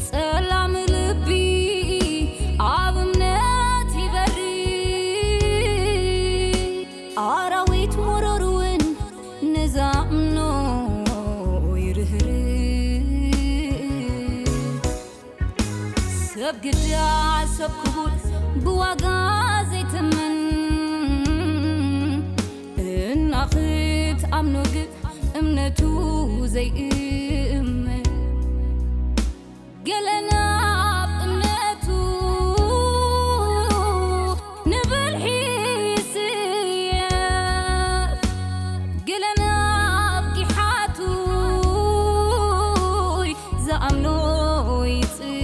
ጸላም ልቢ ኣብ እምነት ይበሪ፣ ኣራዊት መረር እውን ንዛምኖ ይርህርህ። ሰብ ግዳ ሰብ ክቡር ብዋጋ ዘይትምን፣ እና ክትኣምኖ ግን እምነቱ ዘይእመን። ገለ ናብ እምነቱ ንብልሒ ይስየፍ፣ ገለ ናብ ጊሓቱ ዝኣምኖ ይጽየፍ።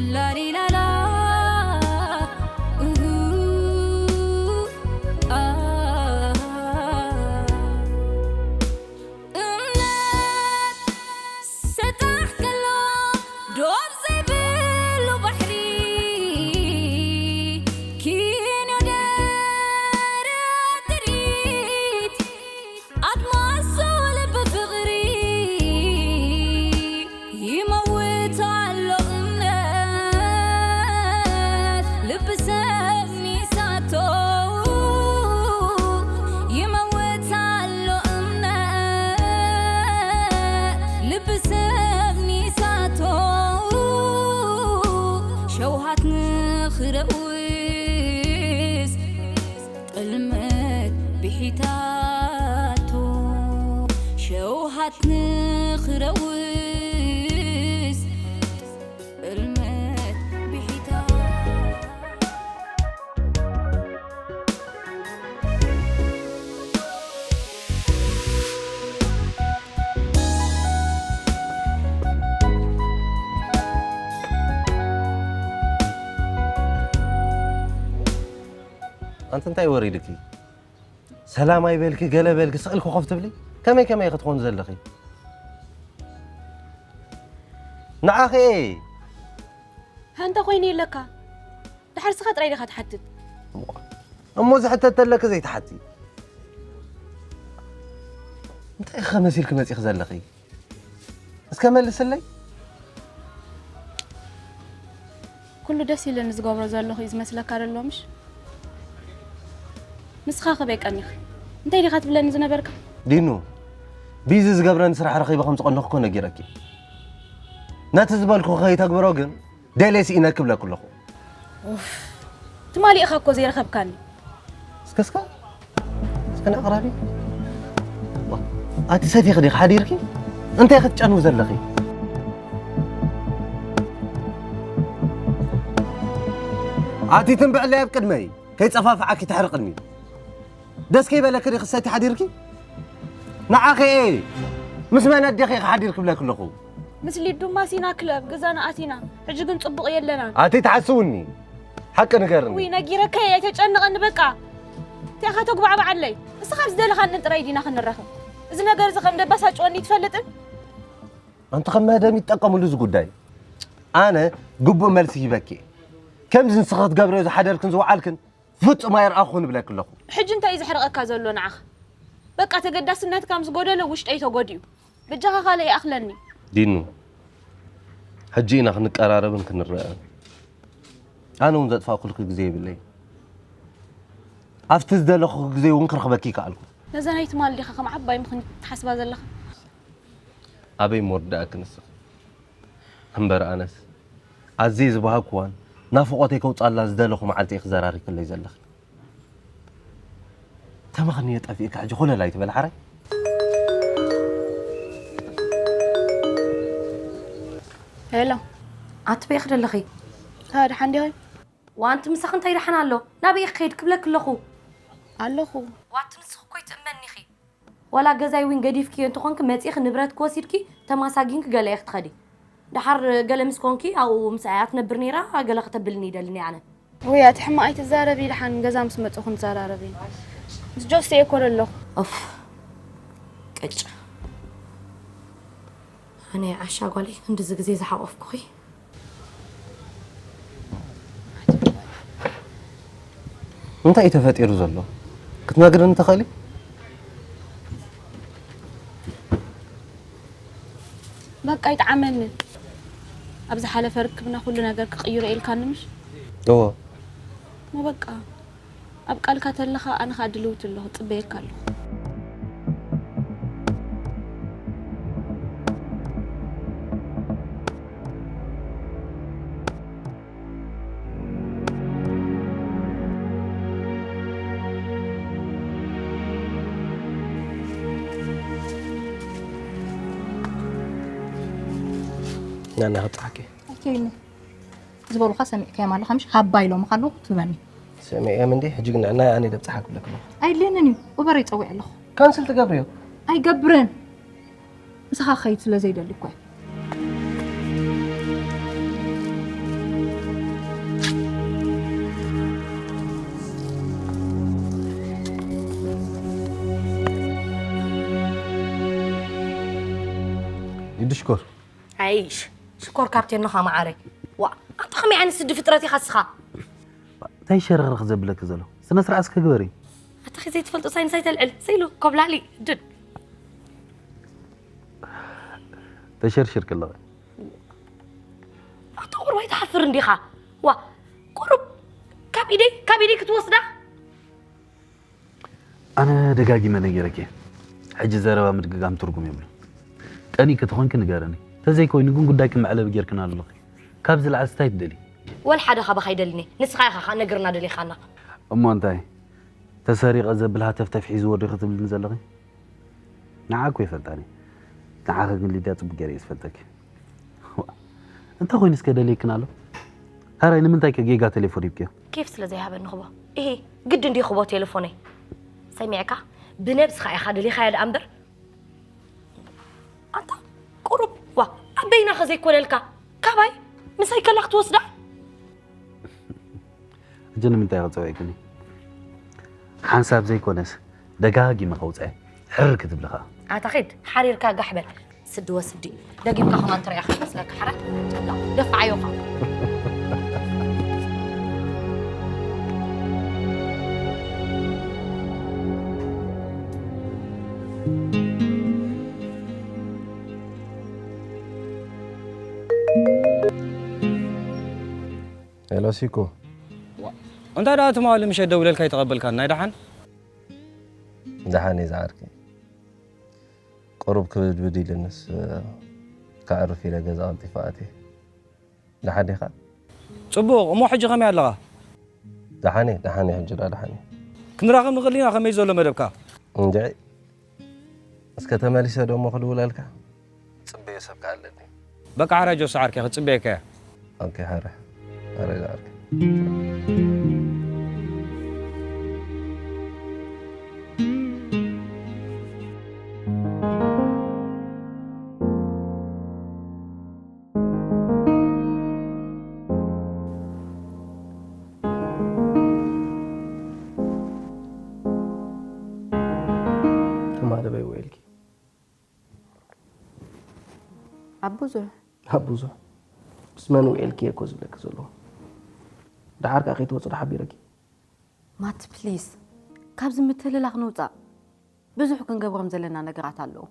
ላሊላላ፣ እሁ፣ ኣ። እምነት ሰጣሕ ከሎ ዶብ ዘይብሉ ባሕሪ፣ ኪኖ ደረት ጥሪት ኣድማስ ልቢ ፍቕሪ፣ ይመውት ኣሎ እምነት ልቢ ሰብ ሚሳቶ፣ ይመውት ኣሎ እምነት ልቢ ሰብ ሚሳቶ፣ ሸውሃት ንኽረውስ ጥልመት ብሒታቶ፣ ሸውሃት ንኽረውስ ጥልመት ብሒታቶ። ኣንቲ እንታይ ወሪድኪ? ሰላም ኣይበልኪ፣ ገለ በልኪ፣ ስቕ ኢልኪ ኮፍ ትብሊ? ከመይ ከመይ ክትኾን ዘለኺ? ንዓኺ እየ። ሃንተ ኮይነ የለካ። ድሓር ስኻ ጥራይ ዲኻ ትሓትት? እሞ ዝሕተት ተለኪ ዘይትሓቲ? እንታይ ኢኺ መሲልኪ መጺኺ ዘለኺ? እስከ መልስለይ። ኩሉ ደስ ኢለኒ ዝገብሮ ዘለኹ እዩ ዝመስለካ ደሎ ምሽ? ንስኻ ከ በይ ቀኒኻ? እንታይ ዲኻ ትብለኒ ዝነበርካ? ዲኑ፣ ቢዚ ዝገብረኒ ስራሕ ረኺበ ከም ዝቐነኹ እኮ ነጊረኪ። ነቲ ዝበልኩ ከይተግብሮ ግን ደልየ ስኢነኪ እብለኪ ኣለኹ። ኡፍ፣ ትማሊ ኢኻ እኮ ዘይረኸብካኒ። እስከ እስከ እስከ ንኣቕራቢ። ዋ፣ ኣቲ ሰቲኺ ዲኺ ሓዲርኪ? እንታይ ክትጨንዊ ዘለኺ? ኣቲ ትንብዕለይ ኣብ ቅድመይ፣ ከይጸፋፍዓኪ ተሕርቕኒ። ደስ ከይበለኪ ዲኺ ክትሰቲ ሓዲርኪ? ንዓኺ እየ። ምስ መን ኣዴኺ ኢኺ ሓዲርኪ እብለኪ ኣለኹ? ምስ ሊዱማ ሲና ክለብ ገዛና ኣቲና። ሕጂ ግን ጽቡቕ የለናን። ኣቲ ትሓስውኒ። ሓቂ ንገርኒ። ውይ፣ ነጊረካ እየ፣ ኣይተጨንቐኒ በቃ። እንታይ ኢኻ ተጉባዕባዓለይ? ንስኻ ምስ ደለኻኒ ጥራይ ዲና ክንራኸብ? እዚ ነገር እዚ ከም ደባሳጭወኒ ይትፈልጥን? ኣንቲ ከም መህደም ይጠቀምሉ እዚ ጉዳይ። ኣነ ግቡእ መልሲ ሂበኪ እየ። ከምዚ ንስኺ ክትገብርዮ ዝሓደርክን ዝወዓልክን ፍጹም ኣይረኣኹን እብለኪ ኣለኹ። ሕጂ እንታይ እዩ ዘሕርቐካ ዘሎ ንዓኻ? በቃ ተገዳስነትካ ምስ ጎደሎ ውሽጠይ ተጎዲኡ። በጃኻ ካልእ ይኣኽለኒ። ዲኑ፣ ሕጂ ኢና ክንቀራረብን ክንረኣን። ኣነ እውን ዘጥፋእኩልኪ ግዜ የብለይን። ኣብቲ ዝደለኹ ግዜ እውን ክረኽበኪ ይከኣልኩ። ነዛ ናይ ትማሊ ዲኻ ከም ዓባይ ምኽንያት ትሓስባ ዘለኻ? ኣበይ ምወዳእኪ ንስኺ? እምበር ኣነስ ኣዝየ ዝበሃግክዋን ናፍቖተይ ከውጻላ ዝደለኹ መዓልቲ ኢኺ ዘራሪክለይ ዘለኺ። ተመኽንዮ ጠፊእካ ሕጂ ኮለል ኣይትበል ሓራይ። ሄሎ። ኣቲ በይ ክደለኺ? ታ ደሓን ዲኺ? ዋንቲ ምሳኺ እንታይ ደሓን ኣሎ? ናበይ ኢኺ ከይድ ክብለኪ ኣለኹ። ኣለኹ። ዋቲ ንስኺ እኮ ይትእመኒ ኢኺ። ዋላ ገዛይ እውን ገዲፍክዮ እንተኾንኪ መጺእኺ ንብረትኪ ወሲድኪ ተማሳጊንኪ ገለ ኢኺ ትኸዲ። ደሓር ገለ ምስ ኮንኪ ኣብኡ ምሳይ እያ ትነብር ነይራ፣ ገለ ከተብልኒ ይደልኒ ኣነ። ውይ ኣቲ ሕማቕ ኣይትዛረቢ፣ ደሓን ገዛ ምስ መጻኹ ንዘራረብ ኢና። ምስ ጆሲ እየ እኮ ዘለኹ። ኦፍ ቅጭ። ኣነ ዓሻ ጓለይ ክንድዚ ግዜ ዝሓቖፍኩኺ። እንታይ እዩ ተፈጢሩ ዘሎ? ክትነግርኒ ትኽእሊ? በቃ ይጥዓመኒ። ኣብ ዝሓለፈ ርክብና ኩሉ ነገር ክቕይሮ ኢልካኒ ምሽ? እዎ። ሞ በቃ ኣብ ቃልካ ተለኻ ኣነ ኸኣ ድልውቲ ኣለኹ፣ ጽበየካ ኣለኹ። ናና ክብጽሓኪ። ኣይትበይኒ ዝበሉኻ ሰሚዕካዮም ኣለኻ ምሽ? ሃባ ኢሎምኻ ኣለኹ ትበኒ። ሰሚዐዮም እንዲ ሕጂ ግን ንዕናይ ኣነ ደብጽሓ ክብለክ ኣለኹ። ኣይድልየንን እዩ። ኡበር ይጸዊዕ ኣለኹ። ካንስል ትገብርዮ? ኣይገብርን። ምሳኻ ክኸይድ ስለ ዘይደሊ እኮ እየ። ይድሽኮር ኣይሽ ሽኮር ካብቴኖኻ መዓረይ። ዋ ኣንታ ከመይ ዓይነት ስዲ ፍጥረት ኢኻ እስኻ? እንታይ ሸርኽርኽ ዘብለክ ዘሎ? ስነ ስርዓት እስከ ግበሪ። ኣታ ኸ ዘይትፈልጦ ሳይንስ ኣይተልዕል። ሰይሉ ኮብላሊ ድድ ተሸርሽር ከለኸ ኣታ ቁሩብ ኣይትሓፍር እንዲኻ? ዋ ቁሩብ ካብ ኢደይ ካብ ኢደይ ክትወስዳ? ኣነ ደጋጊመ ነጊረኪ። ሕጂ ዘረባ ምድግጋም ትርጉም የብሉ። ቀኒኪ ተኾንኪ ንገርኒ። ተዘይኮይኑ ግን ጉዳይኪ መዕለቢ ጌርክና ኣለኺ። ካብዚ ላዕሊ ስታይ ትደሊ? ወል ሓደ ካባኻ ኣይደልኒ። ንስኻ ኢኻ ከዓ ነግርና ደሊኻና። እሞ እንታይ ተሰሪቐ ዘብል ሃተፍተፍ ሒዝዎ ዶ ክትብልኒ ዘለኺ? ንዓኩ ይፈልጣኒ። ንዓኺ ግን ሊድያ ጽቡቅ ገይረ እየ ዝፈልጠኪ። እንታይ ኮይኑ እስከ ደልየክን ኣሎ? ታራይ ንምንታይ ከ ጌጋ ቴሌፎን ሂብክዮ? ኬፍ ስለ ዘይሃበኒ ክቦ። እሄ ግዲ እንዲ ክቦ ቴሌፎነይ። ሰሚዕካ ብነብስኻ ኢኻ ደሊኻያ ደኣ እምበር ኣንታ ቁሩብ ዋ ኣበይና ከ ዘይኮነልካ ካባይ ምሳይ ከላ ክትወስዳ? ሕጂ ንምንታይ ክፀውዕክኒ? ሓንሳብ ዘይኮነስ ደጋጊመ ከውፅአ ሕር ክትብሊ ኸዓ። ኣታ ኺድ ሓሪርካ ጋሕ በል። ስዲ ወስዲ ደጊምካ ከማን ትሪኣ ከመስለካ ሓራ ደፋዓዮ ኸዓ። ሄሎ ሲኮ። እንታይ ደኣ ትማሊ ምሸት ደውለልካ ኣይተቐበልካን? ናይ ደሓን? ደሓን እየ ዝዓርከይ። ቁሩብ ክብድብድ ኢሉንስ ከዕርፍ ኢለ ገዛ ቀልጢፈ ኣትየ። ደሓን ዲኻ? ጽቡቕ። እሞ ሕጂ ከመይ ኣለኻ? ደሓን እየ፣ ደሓን እየ፣ ሕጂ ደኣ ደሓን እየ። ክንራኸብ ንኽእል ኢና። ከመይ ዘሎ መደብካ? እንድዒ እስከ ተመሊሰ ዶ እሞ ክድውለልካ? ጽበዮ ሰብ ከ ኣለኒ። በቃ ሕራይ ጆስ ዓርከይ ክጽበየካ እየ። ኦኬ ሕራይ ሕራይ ዝዓርከይ። ትማሊ በይ ውዒልኪ? ኣብ ብዙሕ ኣብ ብዙሕ። ምስ መን ውዒልኪ እየ እኮ ዝብለኪ ዘለኹ። ደሓር ከኣ ከይትወፂ ዶ ሓቢረኪ? ማት ፕሊስ ካብዚ ምትልላኽ ንውፃእ። ብዙሕ ክንገብሮም ዘለና ነገራት ኣለዉ።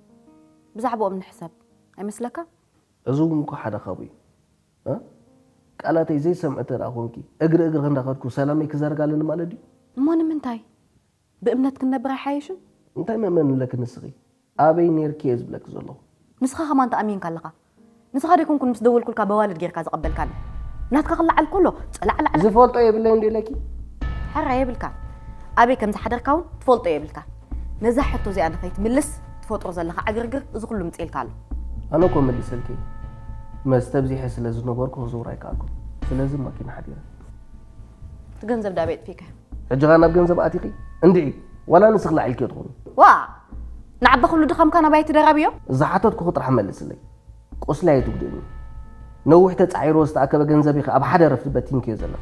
ብዛዕባኦም ንሕሰብ ኣይመስለካ? እዚ እውን እኮ ሓደ ካብኡ እዩ። እ? ቃላተይ ዘይሰምዕ እንተ ደኣ ኮንኪ እግሪ እግርኺ እንዳኸድኩ ሰላመይ ክዘርግ ኣለኒ ማለት ድዩ? እሞ ንምንታይ? ብእምነት ክንነብር ኣይሓየሽን? እንታይ መእመኒ ኣለኪ ንስኺ? ኣበይ ኔርኪ እየ ዝብለኪ ዘለኹ። ንስኻ ከማን ተኣሚንካ ኣለኻ። ንስኻ ዶ ኣይኮንኩን ምስ ደወልኩልካ በዋልድ ጌርካ ዘቐበልካኒ? ናትካ ክለዓል ከሎ ጸላዕላዕላ። ዝፈልጦ የብለይን ዶ ኢለኪ? ሕራይ የብልካን። ኣበይ ከም ዝሓደርካ እውን ትፈልጦ የብልካን። ነዛ ሕቶ እዚኣ ንኸይትምልስ ትፈጥሮ ዘለኻ ዕግርግር እዚ ኩሉ ምጽኤልካ ኣሎ። ኣነ እኮ መልሰልኪ እየ። መስተ ኣብዚሐ ስለ ዝነበርኩ ክዝውር ኣይከኣልኩን። ስለዚ ማኪና ሓዲረ። እቲ ገንዘብ ዶ ኣበይ ኣጥፊእካዮ? ሕጂ ኸኣ ናብ ገንዘብ ኣቲኺ? እንድዒ፣ ዋላ ንስኺ ላዒልክዮ ትኾኒ። ዋእ! ንዓባ ኩሉ ድኻምካ ናባይ ትደራብዮ? ዝሓተትኩኺ ጥራሕ መልስለይ። ቁስለይ ኣይትጉድእኒ። ነዊሕ ተጻዒርዎ ዝተኣከበ ገንዘብ ኢኺ ኣብ ሓደ ረፍዲ በቲንክዮ ዘለኺ።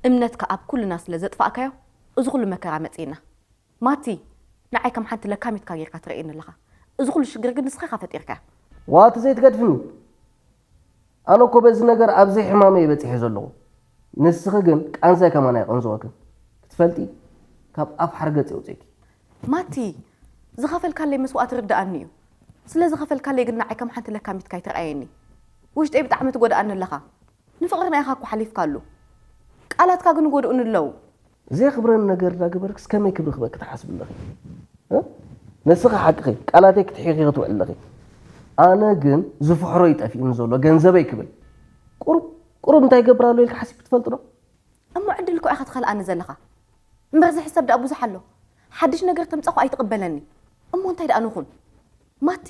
እምነትካ ኣብ ኩልና ስለ ዘጥፋእካዮ እዚ ኩሉ መከራ መጺእና። ማቲ፣ ንዓይ ከም ሓንቲ ለካሚትካ ጌርካ ትርእየኒ ኣለኻ። እዚ ኩሉ ሽግር ግን ንስኻ ኢኻ ፈጢርካዮ። ዋእ እቲ ዘይትገድፍኒ። ኣነ እኮ በዚ ነገር ኣብዚ ሕማመይ እየ በጺሐ ዘለኹ። ንስኺ ግን ቃንዛይ ከማን ኣይቐንዘወክን። ትፈልጢ፣ ካብ ኣፍ ሓርገጽ የውፅእኪ። ማቲ፣ ዝኸፈልካለይ መስዋእቲ ርድኣኒ እዩ። ስለ ዝኸፈልካለይ ግን ንዓይ ከም ሓንቲ ለካሚትካ ኣይትርኣየኒ። ውሽጠይ ብጣዕሚ ትጎድኣኒ ኣለኻ። ንፍቕርና ኢኻ እኮ ሓሊፍካሉ። ቃላትካ ግን ይጎድኡኒ ኣለዉ። ዘየኽብረኒ ነገር እንዳገበርክስ ከመይ ክብሪ ክበኪ ትሓስቢ ኣለኺ? እ? ንስኺ ሓቅኺ፣ ቃላተይ ክትሕኺ ክትውዕሊ ኣለኺ። ኣነ ግን ዝፍሕሮ እዩ ጠፊኡኒ ዘሎ፣ ገንዘበይ ክብል። ቁሩብ፣ ቁሩብ እንታይ ይገብር ኣሎ ኢልካ ሓሲብኪ ትፈልጢ ዶ? እሞ ዕድል እኮ ኢኻ ትኸልኣኒ ዘለኻ። እምበር ዝሕሰብ ደኣ ብዙሕ ኣሎ። ሓድሽ ነገር ተምጻኹ ኣይትቕበለኒ። እሞ እንታይ ደኣ ንኹን? ማቲ፣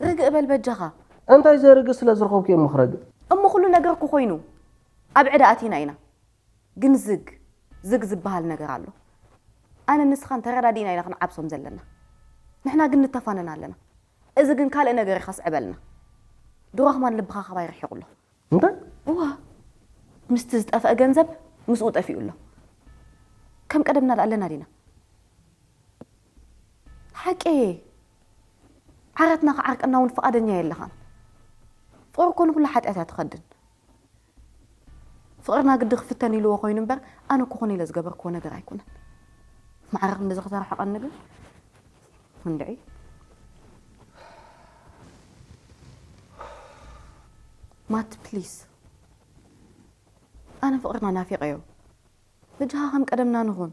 ርግእ በል በጃኻ። እንታይ ዘርግእ ስለ ዝረኸብኩ እየ እሞ ክረግእ። እሞ ኩሉ ነገር እኮ ኮይኑ። ኣብ ዕዳ ኣቲና ኢና። ግን ዝግ፣ ዝግ ዝበሃል ነገር ኣሎ። ኣነ ንስኻን ተረዳዲእና ኢና ክንዓብሶም ዘለና። ንሕና ግን ንተፋነን ኣለና። እዚ ግን ካልእ ነገር እዩ ከስዕበልና። ድሮ ከማን ልብኻ ካባይ ርሒቑ ኣሎ። እንታይ? እዋ፣ ምስቲ ዝጠፍአ ገንዘብ ምስኡ ጠፊኡ ኣሎ። ከም ቀደምና ደኣ ኣለና ዲና? ሓቂ እየ። ዓራትና ክዓርቀና እውን ፍቓደኛ የለኻን። ፍቕሪ እኮ ንኹሉ ሓጢኣት እያ ትኸድን። ፍቕርና ግዲ ክፍተን ኢልዎ ኮይኑ እምበር፣ ኣነ እኮ ኾነ ኢለ ዝገበርክዎ ነገር ኣይኮነን። ማዕረ ክንድዚ ክተርሕቐኒ ግን፣ እንድዒ። ማቲ፣ ፕሊስ። ኣነ ፍቕርና ናፊቐዮ። በጃኻ ከም ቀደምና ንኹን።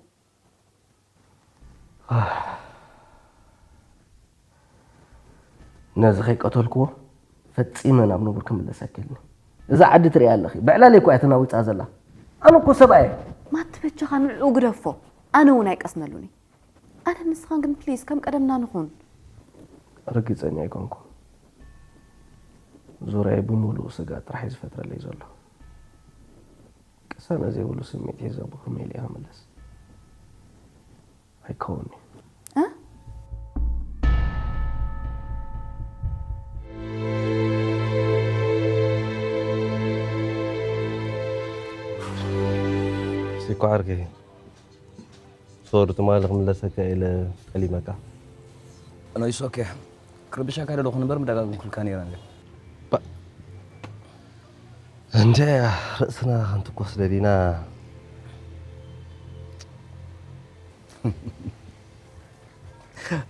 ነዚ ከይቀተልክዎ ፈጺመ ናብ ንቡር ክምለስ ኣይክእልን እየ። እዛ ዓዲ ትርእያ ኣለኺ፣ ብዕላለይ እኮ እያ ተናዊጻ ዘላ። ኣነ እኮ ሰብኣይ እየ። ማቲ፣ በጃኻ ንዕኡ ግደፎ። ኣነ እውን ኣይቀስነሉን እየ። ኣነ ንስኻን ግን ፕሊስ ከም ቀደምና ንኹን። ርግጸኛ ኣይኮንኩን። ዙርያይ ብምሉኡ ስግኣት ጥራሕ እዩ ዝፈጥረለይ ዘሎ። ቅሳነ ዘይብሉ ስምዒት ሒዘ ብኸመይ ኢለ እየ ክምለስ? ኣይከውን እዩ። እ? ሲኳ ዓርከይ፣ ሶሪ፣ ትማሊ ክምለሰካ ኢለ ጠሊመካ። No, it's okay. ክርብሸካ ደለኹ እምበር ምደጋግምኩልካ ነይረ እንዴ። ባ-፣ እንዴ፣ ርእስና ክንትኮስ ደሊና።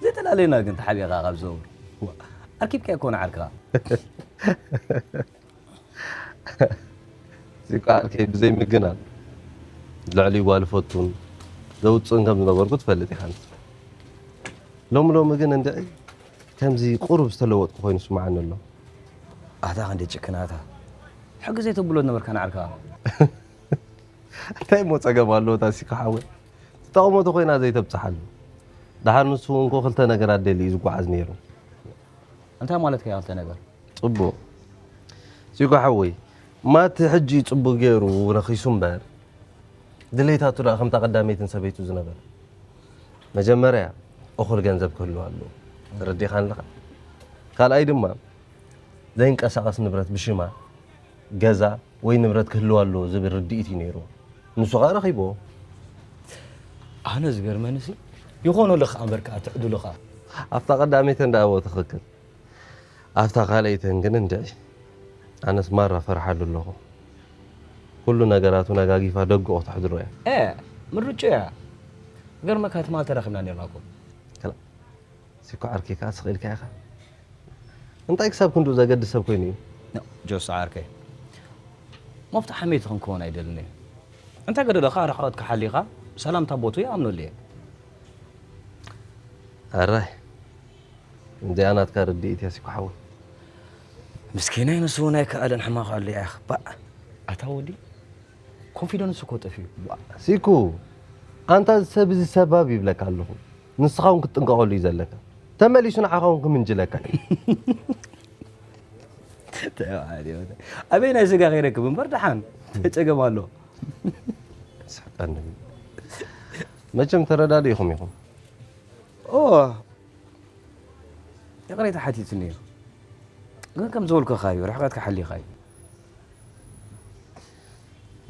ዘይተላለዩና ግን ተሓቢእካ ካብ ዝዘውር። ዋ፣ ኣርኪብካዮ እኮ ንዓርክኻ። እዚ እኮ ዓርከይ ብዘይ ምግናን ልዕሊ ጓል ፈቱን ዘውፅእን ከም ዝነበርኩ ትፈልጥ ኢኻ። ሎሚ ሎሚ ግን እንድዒ ከምዚ ቁሩብ ዝተለወጥኩ ኮይኑ ይስምዓኒ ኣሎ። ኣታ ክንደይ ጭክን ኣታ። ሕጊ ዘይተብሎ ዝነበርካ ንዓርክኻ። እንታይ እሞ ጸገም ኣለዎ ታሲካ ሓወይ? ትጠቕሞ ተኾይና ዘይተብጽሓሉ። ደሓር ንሱ እውን እኮ ክልተ ነገራት ደልዩ እዩ ዝጓዓዝ ነይሩ። እንታይ ማለትካ እዩ ክልተ ነገር? ጽቡቕ። ሲጎ ሓወይ፣ ማቲ ሕጂ ጽቡቕ ገይሩ ነኺሱ እምበር፣ ድሌታቱ ደኣ ከምታ ቀዳመይትን ሰበይቱ ዝነበረ። መጀመርያ እኹል ገንዘብ ክህልዎ ኣለዎ። ተረዲኻኒ ኣለኻ? ካልኣይ ድማ፣ ዘይንቀሳቐስ ንብረት ብሽማ፣ ገዛ ወይ ንብረት ክህልዋ ኣለዎ ዝብል ርድኢት እዩ ነይሩ። ንሱ ኸኣ ረኺብዎ። ኣነ ዝገርመንሲ፣ ይኾኖ ኣሎ ኸኣ እምበር ከኣ ትዕድሉ ኸኣ። ኣብታ ቀዳመይተን ደኣ እዎ ትኽክል። ኣብታ ካልኣይተን ግን እንድዒ፣ ኣነስ ማራ ፈርሓሉ ኣለኹ። ኩሉ ነገራቱ ነጋጊፋ ደግኦ ክተሕድሮ እያ። እ፣ ምርጭ እያ። ገርመካ ትማል ተራኺብና ነርና እኮ። ከላ፣ ሲኮ ዓርከይ ከኣ ስቕ ኢልካ ኢኻ። እንታይ ክሳብ ክንድኡ ዘገድስ ሰብ ኮይኑ እዩ? ኖ፣ ጆስ ዓርከይ። መፍትሒ ሓመይቲ ክንከውን ኣይደልን እየ። እንታይ ገደለኻ ርሕቐትካ ሓሊኻ ሰላምታ ቦቱ ይኣምነሉ እየ። ኣራይ፣ እንዲኣ ናትካ ርድኢት እያ ሲኮ ሓወይ። ምስኪናይ ንሱ እውን ኣይከኣለን ሕማቕ ኣሎ እያ። ባእ፣ ኣታ ወዲ፣ ኮንፊደንስ እኮ ጠፊኡ። ባእ። ሲኩ፣ ኣንታ እዚ ሰብ እዚ ሰባብ ይብለካ ኣለኹ። ንስኻ እውን ክትጥንቀቐሉ እዩ ዘለካ። ተመሊሱ ንዓኻ እውን ክምንጅለካ እዩ። ተባዕልዮ። ኣበይ ናይ ስጋ ከይረክብ እምበር ደሓን ጸገም ኣሎ። ስሕቀኒ። መቸም ተረዳዲእኹም ኢኹም። ኦ፣ ይቕሬታ ሓቲትኒ እዩ። ግን ከም ዝበልኩኻ እዩ፣ ርሕቀትካ ሓሊኻ እዩ።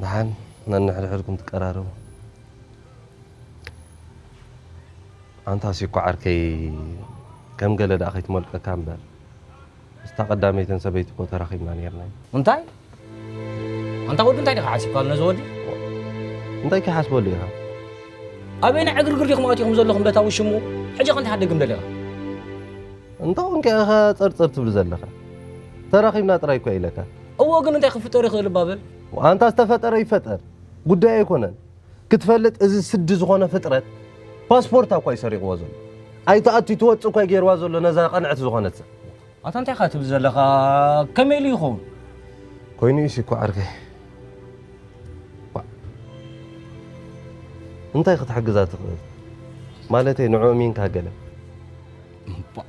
ደሓን ነንሕድሕድኩም ትቀራረቡ። ኣንታ ሲኮ ዓርከይ፣ ከም ገለ ደኣ ከይትመልቀካ እምበር፣ ምስታ ቀዳመይተን ሰበይቲ እኮ ተራኺብና ነይርና። እንታይ? ኣንታ ወዲ እንታይ ዲኻ ሓሲብካሉ ነዚ ወዲ? እንታይ ከይሓስበሉ ኢኻ? ኣበየናይ ዕግርግር ዲኹም ኣቲኹም ዘለኹም በታ ውሽሙ? ሕጂ ከ እንታይ ሓደግም ደሊኻ? እንተ ኾንካ ኢኻ ጸርጸር ትብል ዘለኻ። ተራኺብና ጥራይ እኳ ኢለካ። እዎ፣ ግን እንታይ ክፍጠር ይኽእል እባ በል። ኣንታ ዝተፈጠረ ይፈጠር፣ ጉዳይ ኣይኮነን። ክትፈልጥ፣ እዚ ስዲ ዝኾነ ፍጥረት ፓስፖርታ እኳ እዩ ሰሪቕዎ ዘሎ። ኣይትኣቱ ኣይትወጽእ እኳ እዩ ገይርዋ ዘሎ ነዛ ቅንዕቲ ዝኾነት ሰብ። ኣታ እንታይ ኢኻ ትብል ዘለኻ? ከመይ ኢሉ ይኸውን? ኮይኑ እዩ ሲኮ ዓርከይ። ባ- እንታይ ክትሕግዛ ትኽእል? ማለተይ ንዕኡ እሚንካ ገለ። ባ-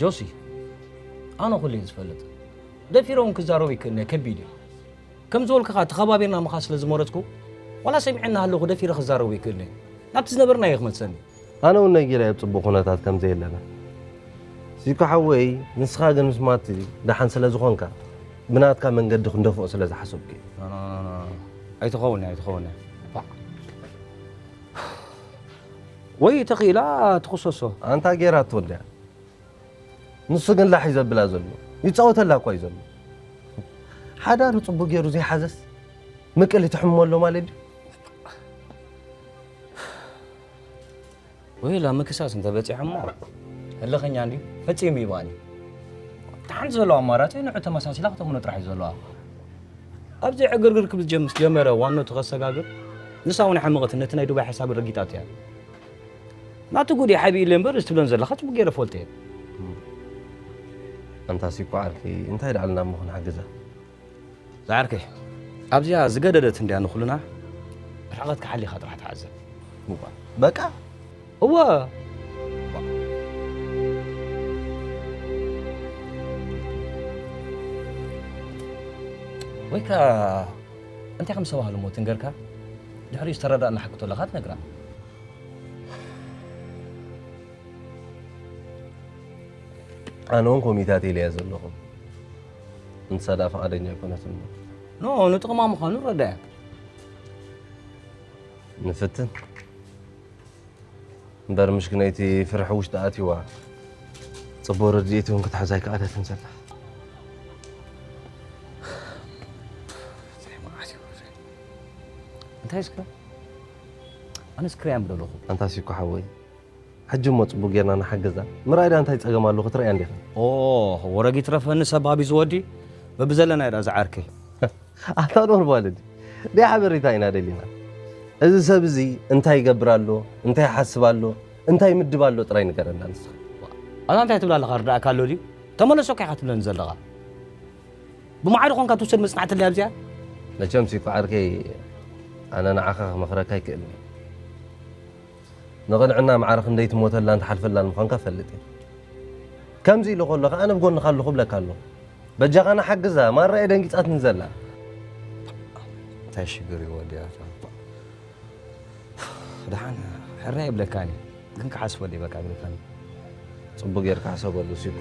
ጆሲ፣ ኣነ ኩሉ እየ ዝፈልጥ። ደፊሮም ክዛረቡ ይክእልነ ከቢድ እዩ። ከም ዝበልኩኻ ተኸባቢርና ምኻ ስለ ዝመረጽኩ ዋላ ሰሚዐና ኣለኹ ደፊረ ክዛረቡ ይክእልነ። ናብቲ ዝነበርና እየ ክመልሰኒ። ኣነ እውን ነጊረ ኣብ ጽቡቕ ኩነታት ከም ዘየለና። ሲኮ ሓወይ፣ ንስኻ ግን ምስ ማቲ ደሓን ስለ ዝኾንካ ብናትካ መንገዲ ክንደፍኦ ስለ ዝሓሰብኩ እየ። ኣይትኸውን ኣይትኸውን። ወይ ተኽኢላ ትኽሰሶ። ኣንታ ጌራቶ እንድያ። ንሱ ግን ላሕ እዩ ዘብላ ዘሎ። ይጻወተላ እኳ እዩ ዘሎ። ሓዳሩ ጽቡቅ ገይሩ ዘይሓዘስ ምቅሊ ትሕሞ ኣሎ ማለት ድዩ? ወይላ ምክሳስ እንተበጺሖሞ ህልኸኛ እንድዩ ፈጺሙ ይባኒ። እቲ ሓንቲ ዘለዎ ኣማራጺ ንዑ ተመሳሲላ ክተምኖ ጥራሕ እዩ ዘለዋ። ኣብዚ ዕግርግር ክብል ጀምስ ጀመረ ዋኖ ተኸሰጋግር ንሳ እውን ሓመቐት ነቲ ናይ ዱባይ ሓሳብ ረጊጣት እያ። ናቱ ጉድ ሓቢ ኢለ እምበር እዚ ትብለን ዘለኻ ጽቡቅ ገይረ ፈልጥ እየ። ኣንታ ሲኮ ዓርኪ እንታይ ደኣልና እሞ ክንሓግዛ። ዝዓርከይ ኣብዚኣ ዝገደደት እንድያ ንኹልና ርሕቐትካ ሓሊኻ ጥራሕ ተዓዘብ። በቃ እወ ወይ ከኣ እንታይ ከም ዝተባህሉ እሞ ትንገርካ ድሕሪኡ ዝተረዳእና ሓቂ ተለኻ ትነግራ። ኣነ እውን ኮሚታት ኢለያ ዘለኹ ንሳ ደኣ ፍቓደኛ ኣይኮነትን እሞ ኖ ንጥቕማ ምዃኑ ረዳያ ንፍትን እምበር ምሽክነይቲ ፍርሒ ውሽጢ ኣትይዋ ጽቡቕ ርድኢት እውን ክትሕዝ ኣይከኣለትን ዘላ እንታይ እስከ ኣነስ ክሪያ ምደለኹ ኣንታ ሲኮ ሓወይ ሕጂ እሞ ጽቡቕ ጌርና ንሓግዛ ምርኣይ ደኣ እንታይ ጸገም ኣሎ ክትርእያ እንዲኻ ኦ ወረግ ይትረፈኒ ሰብ ኣብ ዝወዲ በብዘለና ይዳ ዝዓርከይ ኣታ ኖርማል እንዲ ናይ ሓበሬታ ኢና ደሊና እዚ ሰብ እዚ እንታይ ይገብር ኣሎ እንታይ ይሓስብ ኣሎ እንታይ ይምድብ ኣሎ ጥራይ ንገረና ንስኻ ኣታ እንታይ ትብል ኣለኻ ርዳእካ ኣሎ ድዩ ተመለሶ እኮ ኢኻ ትብለኒ ዘለኻ ብማዕረ ኾንካ ትውሰድ መጽናዕቲ ኣለያ ኣብዚኣ መቸም ሲኮ ዓርከይ ኣነ ንዓኻ ክመኽረካ ይክእልኒ ንቕንዕና ማዕረ ክንደይ ትሞተላን ትሓልፈላን ምዃንካ እፈልጥ እየ። ከምዚ ኢሉ ከሎ ከኣ ኣነ ብጎንኻ ኣለኹ እብለካ ኣለኹ። በጃኻ ንሓግዛ፣ ማራ እየ ደንጊጻትኒ ዘላ። እንታይ ሽግር እዩ ወዲ ኣታ። ደሓን ሕራይ ይብለካኒ ግን ክሓስበሉ እዩ በቃ ግደፈኒ። ጽቡቕ ጌርካ ሕሰበሉ ሲኩ።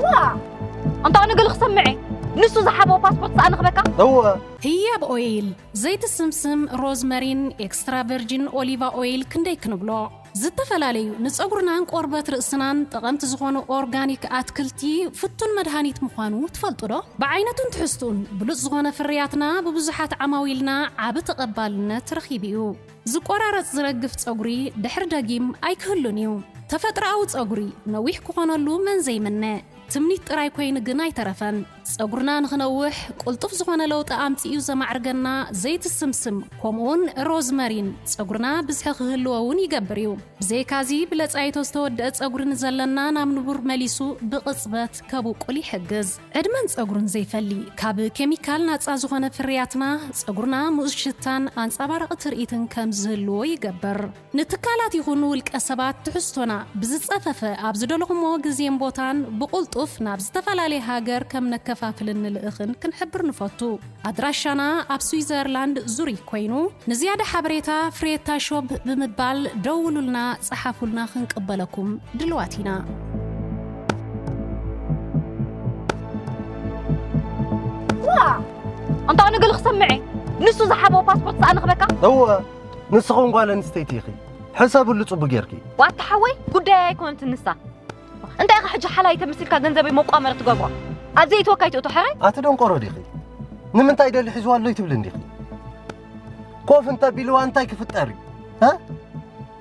ዋ ኣንታ ኣነ ገለ ክሰምዐ ንሱ ዝሓበ ፓስፖርት ሰኣ ንኽበካ እወ ህያብ ኦይል ዘይቲ ስምስም ሮዝመሪን ኤክስትራ ቨርጂን ኦሊቫ ኦይል ክንደይ ክንብሎ ዝተፈላለዩ ንፀጉርናን ቆርበት ርእስናን ጠቐምቲ ዝኾኑ ኦርጋኒክ ኣትክልቲ ፍቱን መድሃኒት ምዃኑ ትፈልጡ ዶ? ብዓይነቱን ትሕዝቱን ብሉፅ ዝኾነ ፍርያትና ብብዙሓት ዓማዊልና ዓቢ ተቐባልነት ረኺቡ እዩ። ዝቆራረፅ ዝረግፍ ፀጉሪ ድሕሪ ደጊም ኣይክህሉን እዩ። ተፈጥሮኣዊ ፀጉሪ ነዊሕ ክኾነሉ መን ዘይምነ? ትምኒት ጥራይ ኮይኑ ግን ኣይተረፈን። ጸጉርና ንኽነውሕ ቅልጡፍ ዝኾነ ለውጢ ኣምጺኡ ዘማዕርገና ዘይቲ ስምስም ከምኡውን ሮዝመሪን ጸጉርና ብዝሒ ክህልዎ እውን ይገብር እዩ። ብዘይካዚ ብለጻይቶ ዝተወደአ ጸጉሪ ንዘለና ናብ ንቡር መሊሱ ብቕጽበት ከብቁል ይሕግዝ። ዕድመን ጸጉርን ዘይፈሊ ካብ ኬሚካል ናጻ ዝኾነ ፍርያትና ጸጉርና ምኡዝ ሽታን ኣንጸባራቒ ትርኢትን ከም ዝህልዎ ይገብር። ንትካላት ይኹን ውልቀ ሰባት ትሕዝቶና ብዝጸፈፈ ኣብ ዝደለኹሞ ግዜን ቦታን ብቕልጡፍ ናብ ዝተፈላለየ ሃገር ከም ነከፋፍልን ንልእኽን ክንሕብር ንፈቱ። ኣድራሻና ኣብ ስዊዘርላንድ ዙሪክ ኮይኑ ንዝያዳ ሓበሬታ ፍሬታ ሾፕ ብምባል ደውሉልና ጸሓፉልና ክንቅበለኩም ድልዋት ኢና። ዋ ኣንታ ኣነ ገለ ክሰምዐ ንሱ ዝሓበ ፓስፖርት ሰኣ ንኽበካ እወ ንስኹም ጓል ኣንስተይቲ ኢኺ ሕሰብሉ ጽቡቅ ጌርኪ። ዋታ ሓወይ ጉዳይ ኣይኮነትን ንሳ። እንታይ ኢኻ ሕጂ ሓላይ ተምስልካ ገንዘበይ መቋመሪ ትገብሮ? ኣብ ዘይእትወካ ኣይትእቶ፣ ሕራይ? ኣቲ ደንቆሮ ዲኺ? ንምንታይ ደሊ ሒዝዋ ኣሎ ይትብሊ እንዲኺ? ኮፍ እንተቢልዋ እንታይ ክፍጠር እዩ? እ?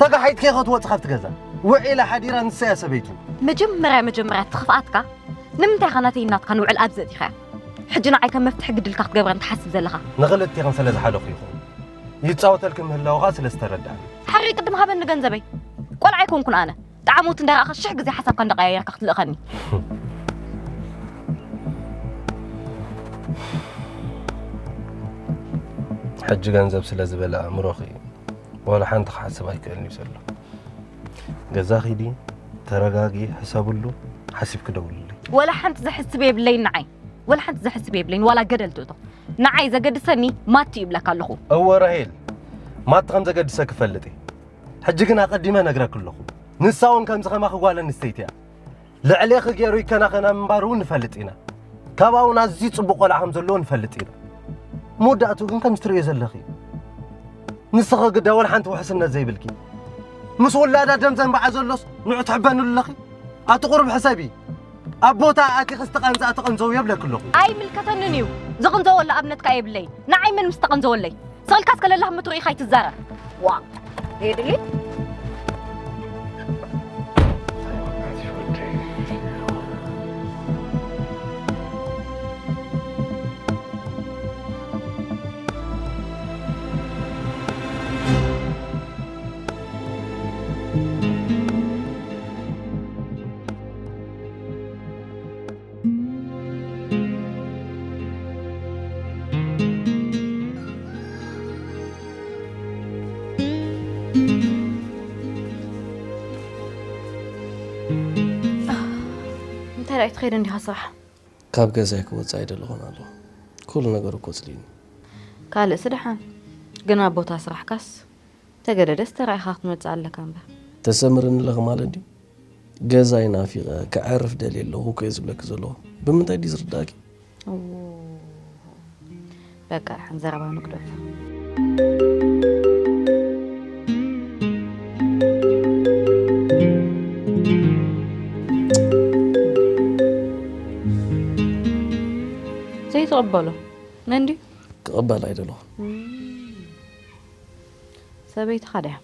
ተጋሓይጥኪ ኢኻ ትወፂ ካብቲ ገዛ። ውዒላ ሓዲራ ንሳ እያ ሰበይቱ። መጀመርያ መጀመርያ እቲ ክፍኣትካ ንምንታይ ኢኻ ናተይ ናትካ ንውዕል ኣብዚ ኣእቲኻያ? ሕጂ ንዓይ ከም መፍትሒ ግድልካ ክትገብረን ትሓስብ ዘለኻ? ንኽልቴኽን ስለ ዝሓለኹ ይኹን። ይጻወተልኪ ምህላዉ ኸኣ ስለ ዝተረድኣኒ። ሓሪ ቅድም ሃበኒ ገንዘበይ። ቆልዓ ኣይኮንኩን ኣነ። ጣዕሞት እንዳረኣኻ ሽሕ ግዜ ሓሳብካ እንዳቀያየርካ ክትልእኸኒ። ሕጂ ገንዘብ ስለ ዝበለ ኣእምሮኺ ዋላ ሓንቲ ክሓስብ ኣይክእልን እዩ ዘሎ። ገዛ ኺዲ፣ ተረጋጊ፣ ሕሰብሉ፣ ሓሲብኪ ደውልለይ። ወላ ሓንቲ ዘሕስብ የብለይን ንዓይ። ወላ ሓንቲ ዘሕስብ የብለይን፣ ዋላ ገደል ትእቶ። ንዓይ ዘገድሰኒ ማቲ እዩ ይብለካ ኣለኹ። እወ ራሄል፣ ማቲ ከም ዘገድሰኪ እፈልጥ እየ። ሕጂ ግን ኣቐዲመ ነግረኪ ኣለኹ። ንሳ እውን ከምዚ ከማኺ ጓል ኣንስተይቲ እያ። ልዕሌኺ ገይሩ ይከናኸና ምንባሩ እውን ንፈልጥ ኢና። ካብኣ እውን ኣዝዩ ጽቡቕ ቆልዓ ከም ዘለዎ ንፈልጥ ኢና። መወዳእትኡ ግን ከምዚ ትርእዮ ዘለኺ እዩ። ንስኺ ግዳ ወላ ሓንቲ ውሕስነት ዘይብልኪ። ምስ ውላዳ ደም ዘንብዓ ዘሎስ ንዑ ትሕበንሉ ኣለኺ? ኣቲ ቁሩብ ሕሰቢ። ኣብ ቦታ ኣቲኺ ዝተቐንዘኣ ተቐንዘው የብለኪ ኣለኹ። ኣይምልከተንን እዩ። ዝቕንዘወሉ ኣብነትካ የብለይ። ንዓይ መን ምስ ተቐንዘወለይ? ስቕ ኢልካ እስከ ለላህ ምትርኢኻ ኣይትዛረብ። ዋ፣ ሄድሊ? እንታይ ደኣ ኣይትኸይድ እንዲኻ ስራሕ? ካብ ገዛይ ክወጽእ ኣይደለኹን ኣለኹ። ኩሉ ነገር እኮ ጽልኢኒ። ካልእስ ደሓን፣ ግን ኣብ ቦታ ስራሕካስ ተገደደስ ተራኢኻ ክትመጽእ ኣለካ እምበር። ተሰምርኒ ኣለኺ ማለት ድዩ? ገዛይ ናፊቐ ከዕርፍ ደልየ ኣለኹ እኮ እየ ዝብለኪ ዘለኹ። ብምንታይ ድዩ ዝርዳእኪ? እዎ፣ በቃ፣ ደሓን ዘረባ ንግደፎ። ዘይትቕበሎ መን ድዩ? ክቕበል ኣይደለኹን። እም፣ ሰበይትኻ ድያ?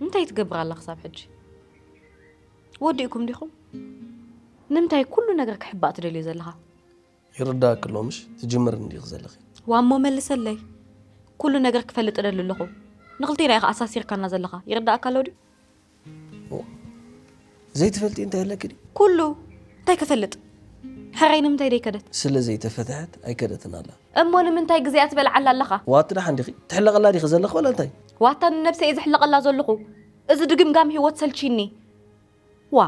እንታይ ትገብር ኣላ ክሳብ ሕጂ? ወዲእኩም ዲኹም? ንምንታይ ኩሉ ነገር ክሕባእ ትደልዮ ዘለኻ? ይርዳእኪ ኣሎ ምሽ? ትጅምርኒ ዲኺ ዘለኺ? ዋሞ መልሰለይ። ኩሉ ነገር ክፈልጥ እደሊ ኣለኹ። ንኽልቴና ኢኻ ኣሳሲርካና ዘለኻ። ይርዳእካ ኣሎ ድዩ? ኦ፣ ዘይትፈልጢ እንታይ ኣለኪ ድዩ? ኩሉ እንታይ ክፈልጥ? ሕራይ ንምንታይ ደይከደት? ስለ ዘይተፈትሐት ኣይከደትን ኣላ። እሞ ንምንታይ ግዜኣ ትበልዓላ ኣለኻ? ዋቲ ደሓን ዲኺ? ትሕለቐላ ዲኺ ዘለኺ ወላ እንታይ? ዋታ ንነብሰይ እየ ዝሕለቐላ ዘለኹ። እዚ ድግምጋም ህይወት ሰልቺኒ። ዋ፣